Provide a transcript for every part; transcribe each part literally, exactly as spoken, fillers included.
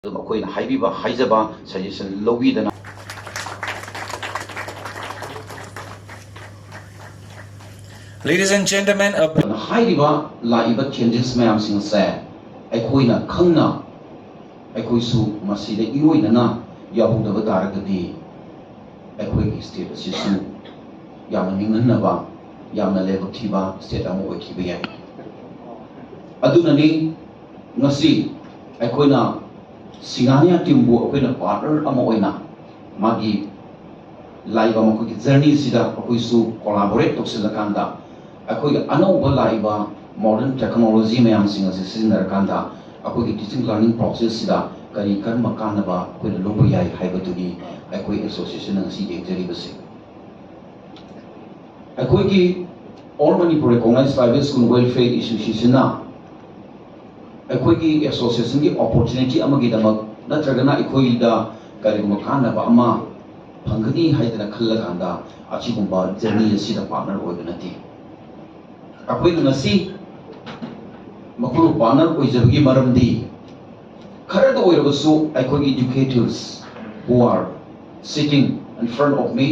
ꯑꯗꯨꯝ ꯑꯩꯈꯣꯏꯅ ꯍꯥꯏꯕꯤꯕ ꯍꯥꯏꯖꯕ, suggestion ꯂꯧꯕꯤꯗꯅ꯫ Ladies and gentlemen, a ꯍꯥꯏꯔꯤꯕ ꯂꯥꯛꯏꯕ changes ꯃꯌꯥꯝꯁꯤꯡ ꯑꯁꯦ ꯑꯩꯈꯣꯏꯅ ꯈꯪꯅ, ꯑꯩꯈꯣꯏꯁꯨ ꯃꯁꯤꯗ ꯏꯔꯣꯏꯅꯅ ꯌꯥꯎꯍꯧꯗꯕ ꯇꯥꯔꯒꯗꯤ ꯑꯩꯈꯣꯏꯒꯤ state ꯑꯁꯤꯁꯨ ꯌꯥꯝꯅ ꯅꯤꯡꯍꯟꯅꯕ, ꯌꯥꯝꯅ ꯂꯥꯏꯕꯛ ꯊꯤꯕ state ꯑꯃ ꯑꯣꯏꯈꯤꯕ ꯌꯥꯏ꯫ ꯑꯗꯨꯅꯅꯤ ꯉꯁꯤ ꯑꯩꯈꯣꯏꯅ ꯁꯤꯡꯒꯥꯅꯤꯌꯥ teamꯕꯨ ꯑꯩꯈꯣꯏꯅ partner ꯑꯃ ꯑꯣꯏꯅ ꯃꯥꯒꯤ ꯂꯥꯛꯏꯕ ꯃꯈꯣꯏꯒꯤ journey ꯑꯁꯤꯗ ꯑꯩꯈꯣꯏꯁꯨ collaborate ꯇꯧꯁꯤꯜꯂꯀꯥꯟꯗ, ꯑꯩꯈꯣꯏꯒꯤ ꯑꯅꯧꯕ ꯂꯥꯛꯏꯕ modern technology ꯃꯌꯥꯝꯁꯤꯡ ꯑꯁꯤ ꯁꯤꯖꯤꯟꯅꯔꯀꯥꯟꯗ ꯑꯩꯈꯣꯏꯒꯤ teaching learning processꯁꯤꯗ ꯀꯔꯤ ꯀꯔꯝꯕ ꯀꯥꯟꯅꯕ ꯑꯩꯈꯣꯏꯅ ꯂꯧꯕ ꯌꯥꯏ ꯍꯥꯏꯕꯗꯨꯅꯤ ꯑꯩꯈꯣꯏ associationꯅ ꯉꯁꯤ ꯌꯦꯡꯖꯔꯤꯕꯁꯦ꯫ ꯑꯩꯈꯣꯏꯒꯤ All Manipur Recognized Private School Welfare Associationꯅ ꯑꯩꯈꯣꯏꯒꯤ associationꯒꯤ opportunity ꯑꯃꯒꯤꯗꯃꯛ ꯅꯠꯇ꯭ꯔꯒꯅ ꯑꯩꯈꯣꯏꯗ ꯀꯔꯤꯒꯨꯝꯕ ꯀꯥꯟꯅꯕ ꯑꯃ ꯐꯪꯒꯅꯤ ꯍꯥꯏꯗꯅ ꯈꯜꯂꯀꯥꯟꯗ ꯑꯁꯤꯒꯨꯝꯕ journey ꯑꯁꯤꯗ partner ꯑꯣꯏꯕ ꯅꯠꯇꯦ꯫ ꯑꯩꯈꯣꯏꯅ ꯉꯁꯤ ꯃꯈꯣꯏꯕꯨ partner ꯑꯣꯏꯖꯕꯒꯤ ꯃꯔꯝꯗꯤ ꯈꯔꯗ ꯑꯣꯏꯔꯕꯁꯨ ꯑꯩꯈꯣꯏꯒꯤ educators who are sitting in front of me,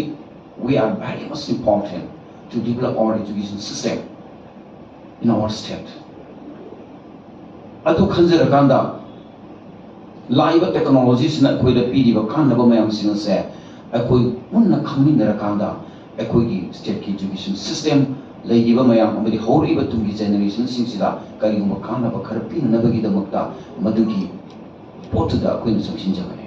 we are very much important to develop our education system in our state. ꯑꯗꯨ ꯈꯟꯖꯔꯀꯥꯟꯗ ꯂꯥꯛꯏꯕ technologyꯁꯤꯅ ꯑꯩꯈꯣꯏꯗ ꯄꯤꯔꯤꯕ ꯀꯥꯟꯅꯕ ꯃꯌꯥꯝꯁꯤꯡ ꯑꯁꯦ ꯑꯩꯈꯣꯏ ꯄꯨꯟꯅ ꯈꯪꯃꯤꯟꯅꯔꯀꯥꯟꯗ ꯑꯩꯈꯣꯏꯒꯤ stateꯀꯤ education system, ꯂꯩꯔꯤꯕ ꯃꯌꯥꯝ ꯑꯃꯗꯤ ꯍꯧꯔꯛꯏꯕ ꯇꯨꯡꯒꯤ generationꯁꯤꯡꯁꯤꯗ ꯀꯔꯤꯒꯨꯝꯕ ꯀꯥꯟꯅꯕ ꯈꯔ ꯄꯤꯅꯅꯕꯒꯤꯗꯃꯛꯇ ꯃꯗꯨꯒꯤ ꯄꯣꯠꯇꯨꯗ ꯑꯩꯈꯣꯏꯅ ꯆꯪꯁꯤꯟꯖꯕꯅꯤ꯫